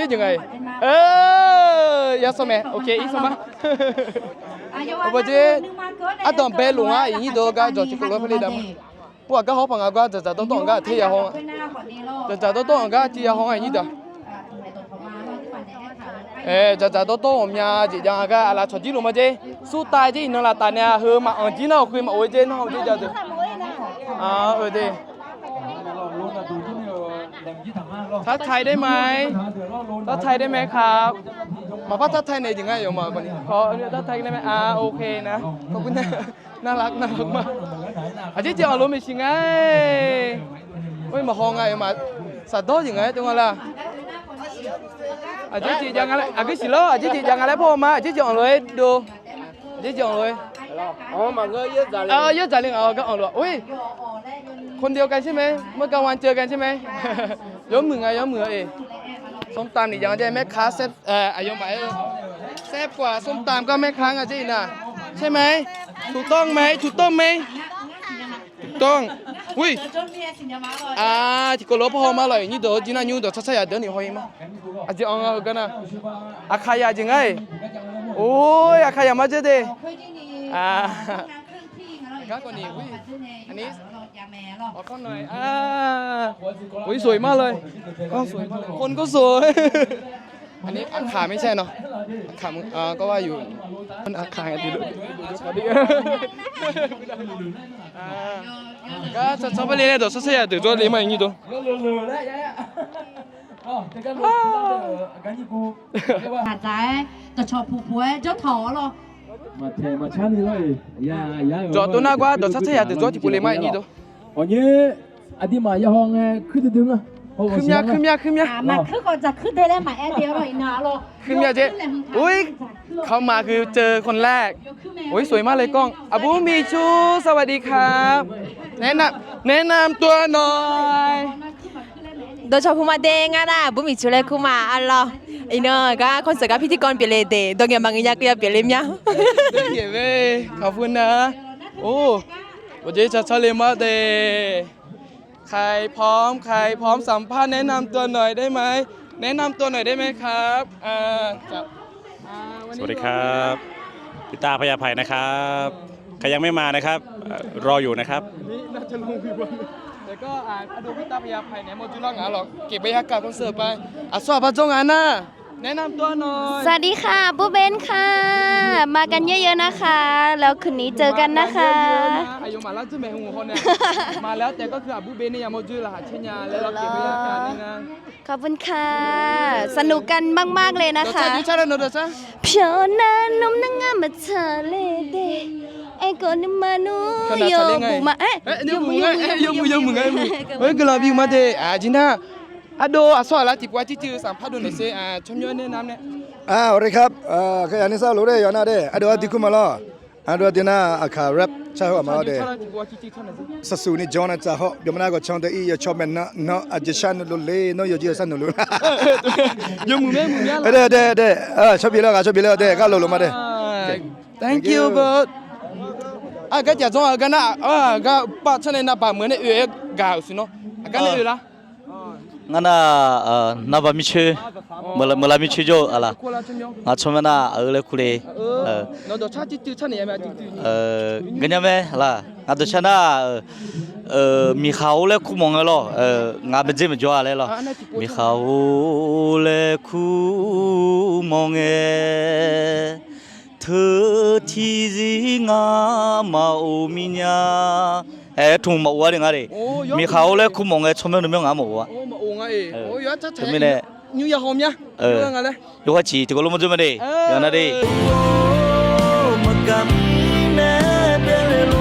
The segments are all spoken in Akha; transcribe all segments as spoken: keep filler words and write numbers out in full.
mir jeq nga-iq. Yar sawr mae, ok, ir sawr ma. Aqbawr jer, ardanq bae loq ngar iqnyir deuq-eu gar dzawq tiqkawv lof-aer par le da ma. Pov-aq gar hawr paq nga gar dzaqdzaq dawrdawr-anr gar aqter ya haw-a. Dzaqdzaq dawrdawr-anr gar aqter ya haw-a iqnyir deuq. Ae, dzaqdzaq dawrdawr ghawqmya jeq jav nga gar aqlaf cawq jir loq ma jer. Surtav jer iqnan laftaf nae-a heu maqanq jir nar-awq khoer maqof-aer jer nar-awq jer jav deuq. Aq, eu de. ทักทายได้ไหม ทักทายได้ไหมครับ Maqpar ทักทาย naeq jeq ngar yawqmaf kawfni. ทักทายได้ไหม อ่า โอเคนะ ขอบคุณนะ น่ารัก น่ารักมาก Aqjeq jeq anqlof maeqshi nga. Oe, maqhaw nga yawqmaf. Saqdawr jeq nga-aer tov nga la. Aqjeq jeq jav nga laer, aqgeu siq lawr, aqjeq jeq jav nga laer par haw ma, aqjeq jeq anqlof-aer dov. Aqjeq jeq anqlof-aer. Yawr dzaqle ngaq gar anqlof-a. Oe, คนเดียวกันใช่ไหม เมื่อกี้วันเจอกันใช่ไหม Yawmuiq nga, yawmuiq-a. ส้มตำ ni jav nga jer, แม่ค้า saer, aqyawfmaf-aer saer paq-aq ส้มตำ gar แม่ค้า nga jer iqnan. ใช่ไหม ถูกต้องไหม ถูกต้องไหม ถูกต้อง Ui, aq, tiqkawv lof-aer par haw ma lawq, iqnyir deuq-eu jir nar nymr dawq tsawrtsawr yaq deuq-anr ni haw-ir ma. Aqjeq anq nga-eu gar nar. Aqkaq yaq jeq ngar-iq. Oe, aqkaq yaq mar jer de. Aq, gar kawfni, ui, aqni, awq kawr naw-iq, aq, คนสวยมากเลย คนก็สวย Aqni aqkaq ไม่ใช่เนาะ aqkaq mr, gar var yuq, aqkaq, gar tsawrtsawr par le laer dawq tsawrtsawr yaq deuq jawr le ma iqnyir deuq. Maqdzaq-aer dawqcawq puq puq-aer jawr tawq-awr lawr. Jawq tov nar gar dawq tsawrtsawr yaq deuq jawr tiqpov le ma iqnyir deuq. Aqduimaf yahaw ngae kuir duidui nga. Kuirmya, kuirmya, kuirmya. Maqkuir khawf dzaq kuir de laer maqaer de-awr lawr iqnan-a lawr. Kuirmya jer. Ui, เขามาคือเจอคนแรก โอ้ย สวยมากเลยกล้อง อาบูหมี่ชู สวัสดีครับ แนะนำตัวหน่อย Dawqcawq puq ma de, ngar nar Aqbur Miqtsoeq laer kur ma, arlawr. Iqnan gar คอนเสิร์ต gar พิธีกร pyeufle de, dawqngaeq maqngeur nya keuv ya pyeufle mya. ขอบคุณนะ Or, aqjeq tsawrtsawr le ma de. ใครพร้อม ใครพร้อม สัมภาษณ์ แนะนำตัวหน่อยได้ไหม แนะนำตัวหน่อยได้ไหมครับ สวัสดีครับ พี่ต้าพญาไพนะครับ ใครยังไม่มานะครับ รออยู่นะครับ นี่น่าจะลงวิว แต่ก็ อ่า ดูพี่ต้าพญาไพเนี่ย หมดจุดแล้ว อ่ะ เราเก็บบรรยากาศคอนเสิร์ตไป อ่ะ สวัสดีครับ แนะนำตัวหน่อย สวัสดีค่ะ บูเบนค่ะ มากันเยอะๆนะคะ แล้วคืนนี้เจอกันนะคะ มากันเยอะๆนะ อายุมาแล้วจะแหมหัวคนเนี่ย มาแล้ว แต่ก็คือ อ่ะ บูเบนเนี่ย อย่าหมดจุดละ หาเชียร์ แล้วเราเก็บบรรยากาศนี่นะ ขอบคุณค่ะ สนุกกันมากๆเลยนะคะ ဖြော်နန်းနုမ်နငါမထလေတဲ့ အဲကိုနမနု ယုံမူမ အဲ ယုံမူ ယုံမူ ယုံမူ ယုံမူ Aqduimaf bi ma de, aqjeq nar, ardov aqsawr aqlar tiqpov-aer circuiv sanqpar dov naeq sher, tsawrmyanr nae nar nae. อ่า สวัสดีครับ เอ่อ ใครอยากได้เสื้อหรูได้ ย้อนหน้าได้ ardov-aer dui kur ma lawr. Ardov-aer dui nar, aqkaq rap ใช่ hawr-aq ma lawr de. Saqsuq ni jawr nar tsaq hawr, byawq ma nar gawqcan deuq ir yawcaw maeqnan nawr aqjeq sharnoeq luf le, nawr yawqjeq sharnoeq luf. Yawmuiq mae muiq mae. Dae dae dae, cawbif laer ghaq cawbif laer dae, gar lof lof ma de. Thank you bro. Aqgar jaqdzanr-aq gar nar, gar pav tsawrnae navbaq meuq nae oe-aer gaq-euq siq nawr. Aqgar nae oe lar. Ngar nar, navbaq mircoer, meuqlav mircoer jawr-eu aqlaf. Ngar tsawrmyanr nar aq-eu laer kur le. Nganyar mae laq, ngaq dawqcar nar, miqkhaq-or laer kur mawf ngae lawr. Ngaq maeqdzer maqjawr-a laer lawr. Miqkhaq-or laer kur mawf ngae, teu tiqzir ngar maqof mir nya. Aer, tmq maqof-ar de ngar de. Miqkhaq-or laer kur mawf ngae tsawrmyanr nuimyanr ngaq-anr maqof-a. Teumirnae, yawkhav ciq tiqkawv lor mawrdzoer ma de. Yawqha nar de. Maqgaq mirnae byaerle lor.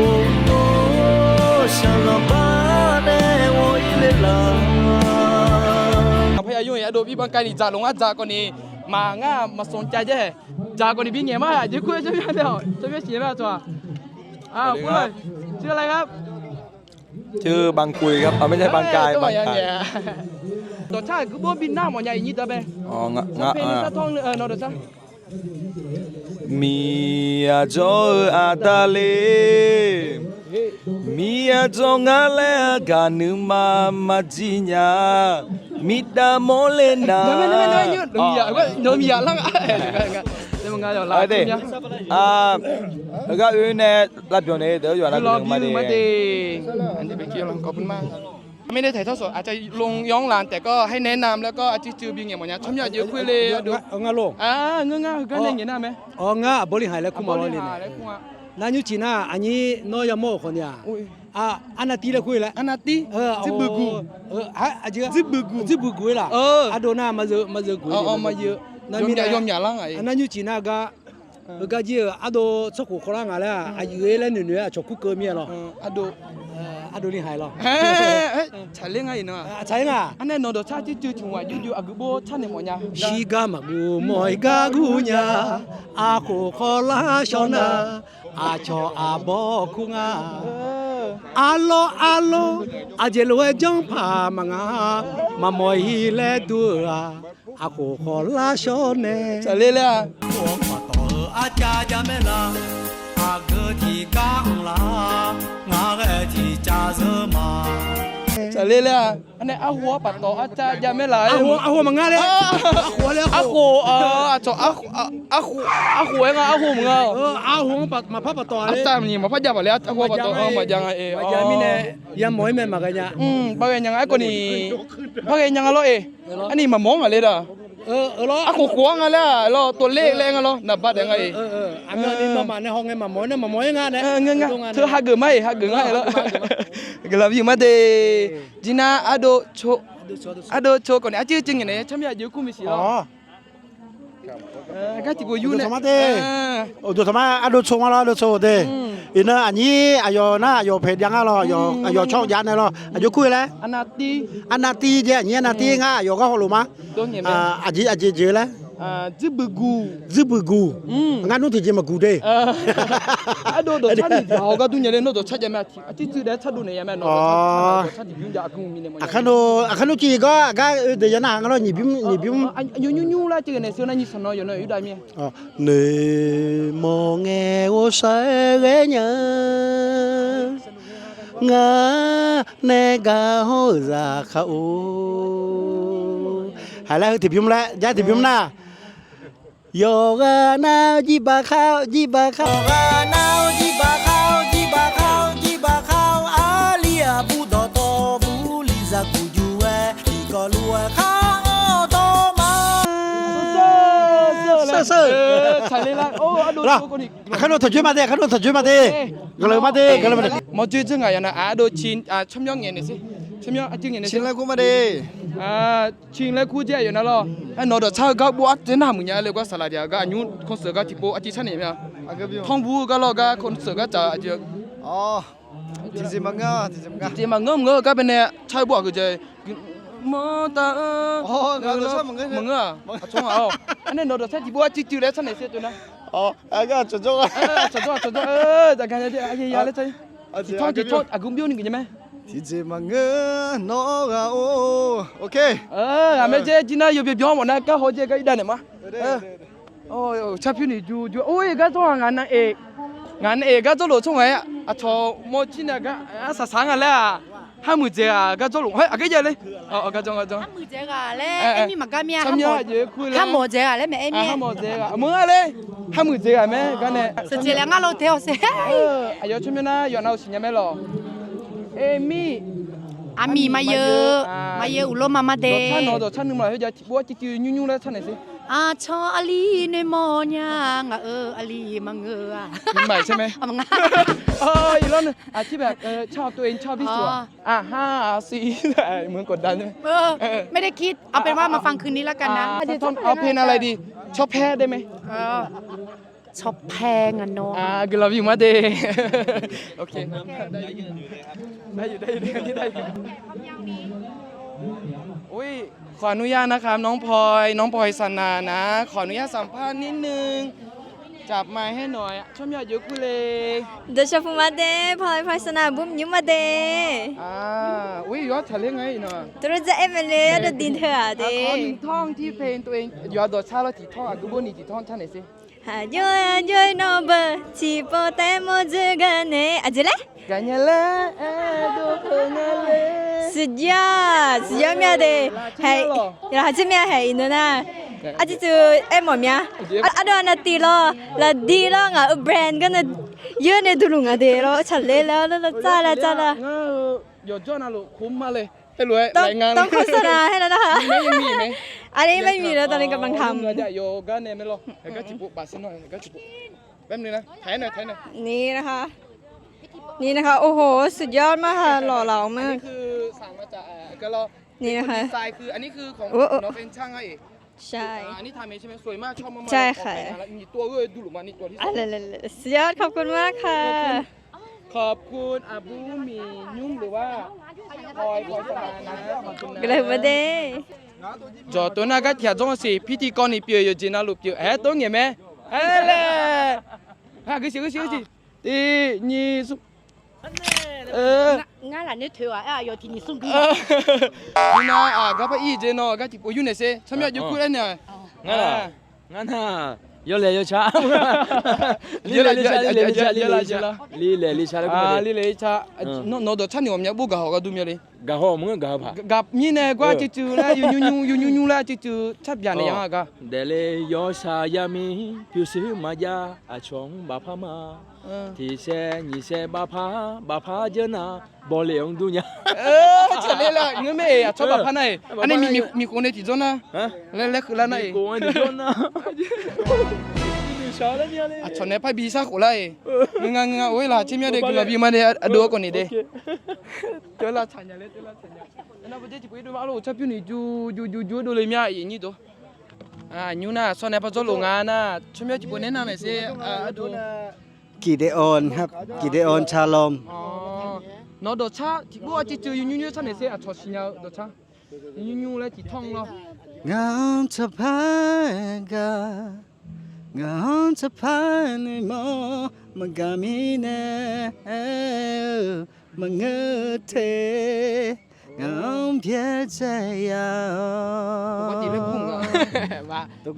Or, shaqlanq bar nae ghawq-ir le laf. Aqpar ya yur-iq ardov bir bankai ni dzaq lof ngar dzaq kawv ni, maq ngar maq sanq cav jaer. Dzaq kawv ni bi ngaeq ma, aqjeq kur-aer tsawrmyanr nae-awq, tsawrmyanr siqnya nar tsawq-aq. ชื่อบังกุยครับ ไม่ใช่บังกาย บังกาย Dawqcar aqgeu bawr bi nar mawfnya iqnyir dawq bae. Nawr dawqcar. Miqyaer jawr-eu aqda le, miqyaer jawr ngar laer aqgaf nuima maqjir nya, miqdav mawrle nar. Heugar oe nae lavbyawq nae deuq yawqha lavbyawq ma de. Mirnae ถ่ายทอดสด อาจจะลงย้อนหลัง แต่ก็ให้แนะนำ แล้วก็ aqcuiv cuiv bi ngaeq mawfnya tsawrmyanr aqjeq kur le. Ngeur ngar heugar nae ngaeq nar mae. Awr, ngar Aqbawrlinghaq laer kur ma lawr le. Nar nymrcif nar aqnyir nawr yamawr-euq khawf ni-aq, arnavtir laer kur-eu laer. Arnavtir, dzirbuiq guq, dzirbuiq guq-ir laf. Ardov nar maqzeu guq-ir, yawmyaq lar nga. Nar nymrcif nar gar, heugar jir-euq ardov tsawrkhof khawvlar nga laer-aq, aqyuif-aer laer noeqnoeq-aer aqcawq kur keuv mir-a lawr. Ardovlinghaq lawr. Tsaqler nga iqnan-aq. Tsaqler nga. Arnae nawq dawqcar aqcuiv cuiv tiq hmq aqjox jox aqgeu bawr tsarnaeq mawfnya. Shirgar maqguv mawq-ir gar gur nya. Aqkhof khawvlar shawr nar, aqcawq aqbawr kur nga. Arlawr arlawr, aqjeq lof-aer janrpaq maqnga. Maqmawq-ir laer dur-eu-aq, aqkhof khawvlar shawr nae. Tsaqler laer-a. Arcar jav maer laf, aqgeu tiqgar anr laf, ngar ghae tiqcav zeur ma. Tsaqler laer-a. Arnae arhu-anr paftawf arcar jav maer laf. Arhu maqngar laer. Arhu-aer nga, arhu maqngar. Arhu-anr maqpar paftawf-a. Arcar maqpar jav paq laer arhu-anr paftawf maqjav nga-e. Maqjav mirnae yamawq-ir mae maqghae nya. Par ghae nya nga aerkhawf ni, par ghae nya nga lawr-e. Arni maqmawr nga le da. Arkhof khof-anr nga laer-aq lawr, tov ler laer nga lawr, naqba daef nga-e. Aqmyanni nawmaf nae hawngae maqmawr nae maqmawr-ir nga nae. Teu hageuf ma-iq, hageuf nga-e lawr. Guiqlanq bi ma de. Jir nar ardov co, ardov co khawf ni arcuiv cuiv ngaeq naeq tsawrmyanr aqjeq kur maqsiq lawr. Gar tiqpov yur nae. Uqduq taqmar ardov co nga lawr, ardov co de. Iqnan aqnyir aqyawf nar aqyawf paeq jav ngar lawr, aqyawf tsawr jav nae lawr, aqjox kur-eu laer. Arnavtir jae aqnyir arnavtir ngar aqyawf gar hawlof ma. Aqjeq jeq-eu laer. Dzirbuiq guq. Ngar nmr tiqjeq maqguq de. Ardov dawqcar ni daq-awr gar dur nya le, nawr dawqcar jav mae. Arcuiv cuiv daef-aer tsarduq naeq ya mae. Aqkar nmr civ gar aqgar oe deuq ya nar-aq nga lawr, nyiq bymr nyiq bymr. Nymr nymr lar caev ghae naeq sheu nar nyiq sanq nan yawqnan yawqyur dav mir-a. Noeqmawf ngae ghovshaw-aer ghae nya-eu, ngar nae gar hawr-euq zaqkhav-or. Haiq laer heu tiqbymr laer jar tiqbymr nar. Yawqghaq nav-eu jirbaq khar-eu, jirbaq khar-eu, yawqghaq nav-eu jirbaq khar-eu, jirbaq khar-eu, jirbaq khar-eu, arli aqbur dawqtawvluf li zaqguq juq-aer tiqkawv luf-aer khar-awr dawr ma. Aqkar nawr taq joer ma de, aqkar nawr taq joer ma de. Gaqleuq ma de, gaqleuq ma de. Mawrjoe dzeur ngaq yawqnan ardov ciq tsawrmyanr ngaeq naeq sher. Tsawrmyanr arcuiv ngaeq naeq sher. Ciq laer kur ma de. Ciq laer kur jaer yawqnan lawr. Aer nawq dawqcar-eu gar bov-aer dzaer nar muiq nya le gar saqlaq tiq ghaq gar aqnymr คอนเสิร์ต gar tiqpov arcuiv tsarnaeq mae. Aqgeu bymr. Tanqbur-eu gar lawr gar คอนเสิร์ต gar tsaq aqjeq. Tiqjeq maqngeur, tiqjeq maqngeur. Tiqjeq maqngeur maqngeur-eu gar baenae tsar-eu bov aqgeu jae. Mawrtav-eu maqngeur-aq. Aqcawq-aq-awr. Arnae nawq dawqcar tiqpov arcuiv cuiv laer tsarnaeq sher tov nar. Cawqdzawr, cawqdzawr, cawqdzawr, zaqga nya de, aqya laer tsar. Tiqtanr tiqtanr aqgeu bymr ni geuf nya mae. Tiqjeq maqngeur nawr ghaq-or. Ghaq mae jaer jir nar yawbyan byan-awr mawf nar gar haw jaer gar irdav naeq ma. Carpyur ni jur jur-a. Or-e gar tsawrhaq ngaq nav-eq, ngaq nav-eq gar dzawrlof tsawrhaq-aer aqcawq mawrjir nae gar arsaq saq-anr nga laer-aq. Kharmuiq dzaeq ghaq gar jawrluf. Haer, aqgar jav le. Kharmuiq dzaeq ghaq laer aer mir maqgar mir-a. Kharmuiq dzaeq ghaq laer maeq aer mir-a. Kharmuiq dzaeq ghaq mae gar nae. Sheuqjeq laer ngar lo tae-awq sher. Aqyawf tsawrmyanr nar yawqnan-euq siqnya mae lawq. Aer mir. Aqmiq maqyeu, maqyeu uqlor ma ma de. Dawqtsar nawq dawqtsar nuima khoerjav tiqpov-aer cuiv cuiv nymr nymr laer tsar naeq sher. Aqcawq aqli noeqmawf nya ngaq-euq aqli maqngeur-a. Iqmaeq sher mae. Iqlanr aqcir bae car-awr tov-aer car-awr bi suf-aq. ไม่ได้คิด เอาเป็นว่ามาฟังคืนนี้แล้วกันนะ เอาเพลงอะไรดี ชอบแพ้ได้ไหม ชอบแพ้ งั้นเนาะ อ่า guiqlanq bimawr de. โอเค ได้อยู่ ได้อยู่ ได้อยู่ ได้อยู่ ได้อยู่ อุ้ย ขออนุญาตนะครับ น้องพลอย น้องพลอยสนานะ ขออนุญาตสัมภาษณ์นิดนึง จับไมค์ให้หน่อย tsawrmyanr aqjox kur le. Dawqshawq puq ma de, Ploy, Ploy Sana bur nymr ma de. อ่า อุ้ย yawr tsaqler nga-aer iqnan. Tov-aer dzar aer mae le, ardov diq teu-aq de. ขอหนึ่งท่อนที่เพลงตัวเอง yawqha dawqtsar lawr tiqtawr aqgeu bor ni tiqtawr tsar naeq sher. Aqjox-aer aqjox-aer nawr beu tiqpov taef mawr dzoer gar nae aqjeq laer. Gaqnya laer aer dov peuq nga le. สุดยอด สุดยอด myav de. Haeq, yawqha tser myav haeq iqnan nar. Arjir teu aer mawf myav. Ardov-aq nav tiq lawr, lafdiq lawr ngaq-euq brand gar nae yeur nae duq luf nga de lawr, tsaqler laer lawr, tsar laer tsar laer. Yawqjawr navluf khof ma le. ต้องโฆษณาให้แล้วนะคะ อันนี้ไม่มีแล้ว ตอนนี้กำลังทำ นี่นะคะ นี่นะคะ โอ้โห สุดยอดมากค่ะ หล่อเหลามาก นี่นะคะ อันนี้คือสั่งมาจาก เอ่อ ก็รอ นี่นะคะ เป็นคนดีไซน์ คืออันนี้คือของ เออ เออ น้องเป็นช่างให้ ใช่ อ่า อันนี้ทำเองใช่ไหม สวยมาก ชอบมากๆ ใช่ค่ะ ออกแบบงานแล้ว มีตัวด้วย ดูหรูมา นี่ตัวที่สอง อะไรๆๆ สุดยอด ขอบคุณมากค่ะ ขอบคุณ ขอบคุณอาบูหมี่นุ่ม หรือว่าพลอย พลอยสมานะ ขอบคุณนะ Gaqlaq ma de. Jawqtov nar gar tiq ghaq dzawr siq, พิธีกร ni pyeuf, yawqjeq navluf pyeuf, aer tov ngaeq mae. Aer laer. Ha, gui siq, gui siq, gui siq. Tiq, nyiq, smr. Ngar lafnoer toeq-aq, aer-aq, yawq tiq nyiq smr gui. Iqnan aqgar par ir jeq nawr gar tiqpov yur naeq sher. Tsawrmyanr aqjox kur laer naeq-aq. Ngar nar, yawlaeq yawcar. Li laeq li car, li laeq li car, li laeq li car. Nawq dawqcar ni ghawqmya bov gaqhaw gharduq mya le. Gaqhaw maqngeur gaqhaw paq. Gaq mirnae gar cuiv cuiv laer yawnyur nymr yawnyur nymr laer cuiv cuiv car byaq naeq ya-a gaq. Daefle yawshaq yamir pyurshuir maqjav aqcawq-anr bafpar ma. Tiq saer nyiq saer bafpar bafpar jeur nar bawle-anr dur nya. Tsaqler laer ngeur mae-eq, aqcawq bafpar nar-eq. Arnae miqkhof nae tiqdzawr nar laer laer keuv lar nar-eq. Aqcawq nae parbi shar khof lar-eq. Ngeur nga ngeur nga, or-ir laq tser myanr de guiqlanq bi ma de ardov-aer khawf ni de. Teular tsaq nya laer teular tsaq nya. Nar bawder tiqpov ir dov ma, arlof tsawr pyur ni ju ju ju ju-aer dovle mya aqyuif nyir dov. Aqnymr nar aqsawr nae par dzawrluf nga nar tsawrmyanr tiqpov nae nar maeqsher ardov. Gideon, Gideon Chalom. Nawq dawqcar tiqpov arcuiv cuiv yawnyur nymr tsar naeq sher, aqcawq siqnya-eu dawqcar. Yawnyur nymr laer tiqtawr-anr lawr. Ngaq-anr tsaqpar-aer gaq, ngaq-anr tsaqpar-aer noeqmawr maqgaq mirnae-eu maqngeur te. Ngaq-anr byaerdzae ya-awr.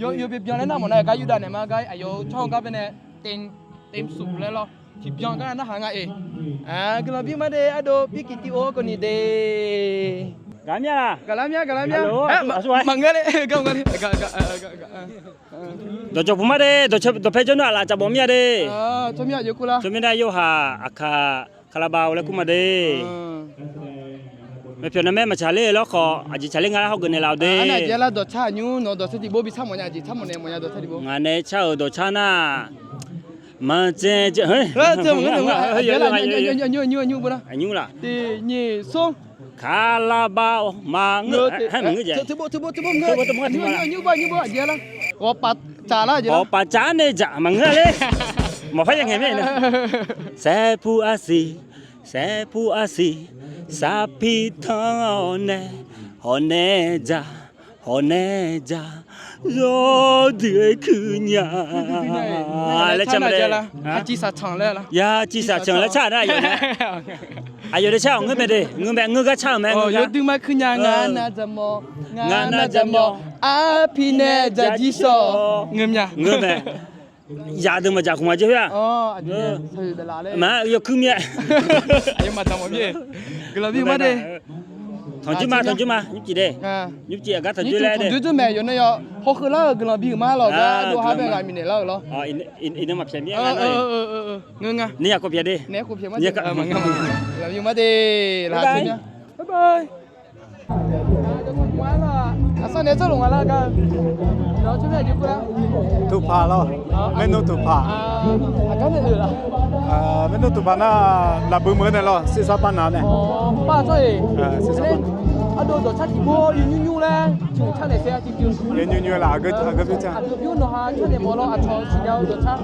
Yawbyan byan laer nar mawf nar gar yurdav naeq ma gar aqyawf-eu tsawrhaq gar baenae เต็มสูบ laer lawr. Tiqbyan gar narhaq nga-eq. Guiqlanq bimawr de ardov, birkiq tiv or khawf ni de. Gaqlar mya, gaqlar mya, gaqlar mya. Maqngeur le, gar maqngeur le. Dawqcawq puq ma de, dawqpae jawrnar aqlaf caf bawq mir-a de. Tsawrmyanr aqjox kur lar. Tsawrmyanr nar yawhaq aqkaq Kalabav laer kur ma de. Maeqpyawq narmaer maqtsaq ler-eu lawr khawf, aqjeq tsaqler nga laer hawgeuf naeqlaf-awq de. Aqjeq lar dawqcar aqnymr nawq-eu dawqcar tiqbov bi sar mawf nya, aqjeq car mawf naeq mawf nya dawqcar tiqbov. Ngaq nae car-euq dawqcar nar, maqdzae, aqnymr laf. Tiq nyiq smr. Kalabav maqngeur, maqngeur jae. Ghawqpaf tsaf nae dzaq maqngeur ler. Mawqpar ya ngaeq mir-a. Saerpur arsiq, saerpur arsiq, sarpir tanq-awr nae, hawq nae dzaq, hawq nae dzaq, yawduq-aer kuir nya laer car ma de. Yar civ saq canq laer car nar aqyawf nae. Aqyawf nae car-awq ngeur mae de, ngeur mae, ngeur gar car-euq mae. Yawduq ma kuir nya, ngaq nav dzaqmawf, ngaq nav dzaqmawf, arpir nae dzaq jir sawq, ngeur mya, ngeur mae. Zaqdeuq maqdzaq khof maqjeq khoer-aq. Ma yawkuir mir-a. Tanqjoer ma, tanqjoer ma, nymrcif de. Nymrcif aqgar tanqjoer laer de. Tanqjoer mae, yawqnan yawq hawkeuv lar-euq guiqlanq bi-euq ma lawq gar, aqdui ha bae ngaq miqnaeq lar-euq lawr. Ni yaq kawv pyaeq de. Aqsar nae tsawrlof nga lar gar. Tuqpaq lawr. Maernmr tuqpaq. Maernmr tuqpaq nar, lafbui meuq-anr nae lawr, sirsar par nav nae. Ardov dawqtsar tiqpov yawnymr nymr laer tiq hmq car naeq saer-a tiqpov. Yawnymr nymr laer aqgeu bymr nawq ha car naeq mawf lawr, aqcawq siqnya-eu dawqtsar.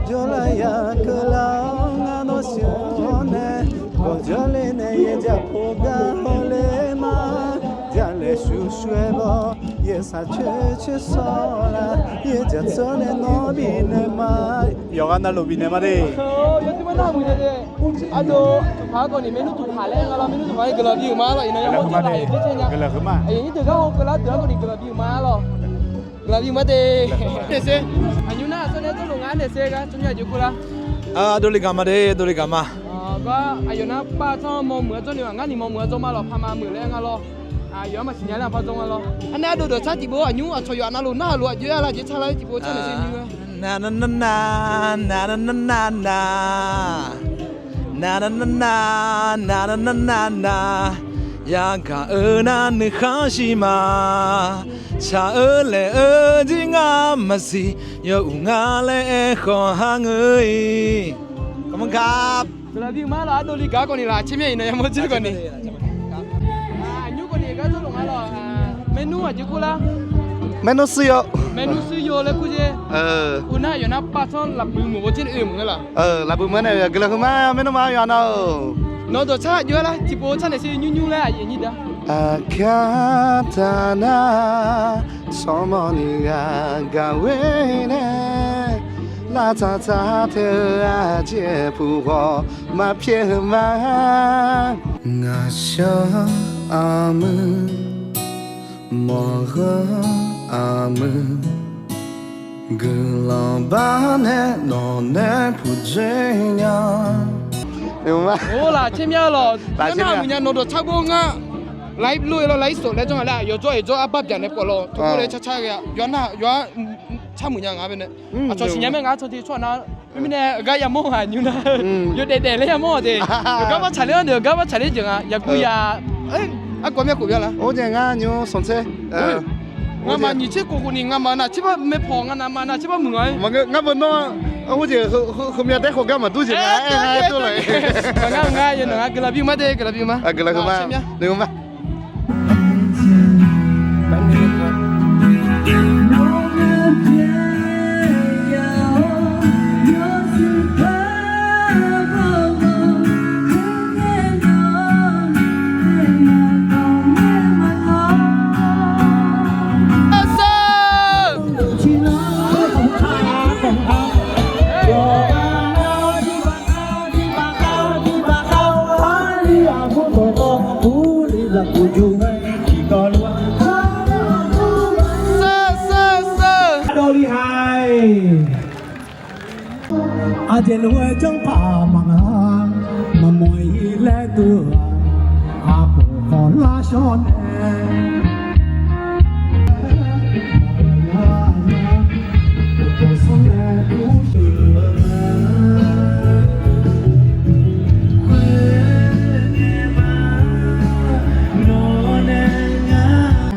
Jawrlar ya keuvlar-awr ngar nawr sheuq-awr nae, gawqjawr le nae yaerjaq pov gar hawler ma. Jalaeq shuqshuq-aer baw, yaersaq coer coer sawr lar, yaerjaq tsawr nae nawr bifnaeq ma. Yawqghaq navluf bifnaeq ma de. Ardov tuqpaq-aer kawvni maernmr tuqpaq laer nga lawr, maernmr tuqpaq-aer guiqlanq bi-euq ma lawr, iqnan yamawr jawr lar-euq jeq nya. Aqyuif nyir deuq gar hawkeuv lar deuq-anr kawvni guiqlanq bi-euq ma lawr. Guiqlanq bi-euq ma de. Naeq saer. Aqnymr nar aqsar nae tsawrlof nga naeq saer gar tsawrmyanr aqjeq kur lar. Ardov le gaq ma de, dov le gaq ma. Gar aqyawf nar pav tanr mawmuiq-anr jawr ni-aq, ngar ni mawmuiq-anr jawr ma lawq, paq ma muiq laer nga lawr. Aqyawf-anr maqsiqnya laer aqpar jawr nga lawr. Arnae ardov dawqtsar tiqpov aqnymr aqcawq yawqha navluf narhaq lof aqjox-aer lar jeq car lar-aer tiqpov car naeq saer nymr-aer. Naqnavnavnav, naqnavnavnav, naqnavnavnav, naqnavnavnav, yagaq-eu nar nuikhanr shir ma. Shaq-eu laeq-eu jir ngar maqsiq, yawuq nga laer aerkhawf ha ngeur-iq. Guiqlanq bi-eu ma lawq, ardov li gaq kawvni laf tser myanr iqnan yamawr jir kawvni. Aqnymr kawvni gar jawrlof nga lawq. Maernmr aqjeq kur lar. Maernmr shuir yo. Maernmr shuir yo laer kur jer. Uvnar yawqnar pav tanr lafbui meuq-awr jir oe meuq-aer laf. Lafbui meuq nae guiqlanq heu ma, maernmr ma yawqha nav-euq. Nawq-eu dawqtsar aqjox-aer lar tiqpov car naeq saer nymr nymr laer aqyuif nyir deuq. Aqkar taq nar, tsawrmawr ni ghaq gaq-aer nae, lavtsaq tsaq tae-eu aqjeq puq ghawq maqpyaeq heu ma. Ngaqshaq aqmuiq, mawqgheur aqmuiq, guiqlanq bar nae nawq nae puqdzoer nya. Or laf tser myanr lawq, nar muiq nya nawq dawqtsar gor ngar. Laiv lof-aer lawr, laiv sof laer janr nga laer, yawjawr yawjawr arbar byaq nae pawf lawq, tawrgor laer car car ghae-a, yawqha nar yawqha car muiq nya nga bae nae. Aqcawq siqnya mae ngar tsawrde tsawrhaq nar. Mirnae gar yamawr-aq nymr nar, yawdaef daef laer yamawr-aq de. Yawqgar bar tsaqler-anr de, yawqgar bar tsaqler jeq nga, yaqguv ya. Argawv myav khof bya la. Or jaeq ngar nymr sanqtser. Ngamaf nyiq tser khof khof ni ngamaf nav tser bar mae pawq, nganaq ma nav tser bar muiq nga. Ngar beu nawr, heujeq heumyav daer khawf gar maqdur jeq nga. Aer ngar aer dur laq. Ngar ngar yawqnan ngar guiqlanq bi ma de, guiqlanq bi ma. Guiqlanq heu ma. Aqjeq lof-aer janrpaq maqnga, maqmawr-ir laer deuv-aq, aqkhof khawf lar shawr nae.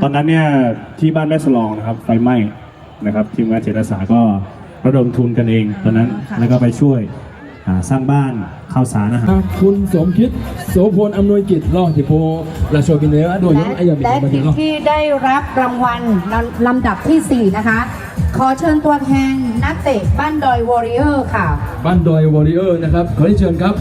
ตอนนั้นเนี่ย ที่บ้านแม่สลองนะครับ ไฟไหม้นะครับ ทีมงานจิตอาสาก็ระดมทุนกันเองตอนนั้น แล้วก็ไปช่วย อ่า สร้างบ้าน ข้าวสาร อาหาร คุณสมคิด โสพล อำนวยกิจ รอง และ และทีมที่ได้รับรางวัลลำดับที่สี่นะคะ ขอเชิญตัวแทนนักเตะบ้านดอยวอริเออร์ค่ะ บ้านดอยวอริเออร์นะครับ ขอเรียนเชิญครับ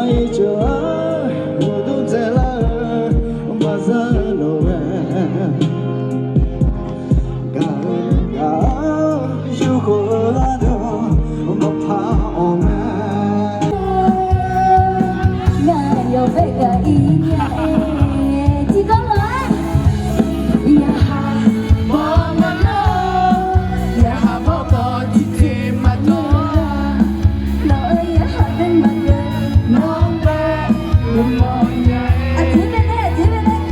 Ircuf-anr uqduq dzaeqlar-eu baqzaq lof-aer, gaq-eu gaq-anr yurkhof-eu gharduq maqpar-awq mae. Ngaq yawqbae gaq-ir nya-aer, tiqdawr lof-aer yarkhaq bawq maqlof, yarkhaq bawq bawq tiqteq maqdawr, nawq-euq yarkhaq bae maqdawr, nawq-anr bae maqmawr nya-aer. Aqjeq bae nae, aqjeq bae nae.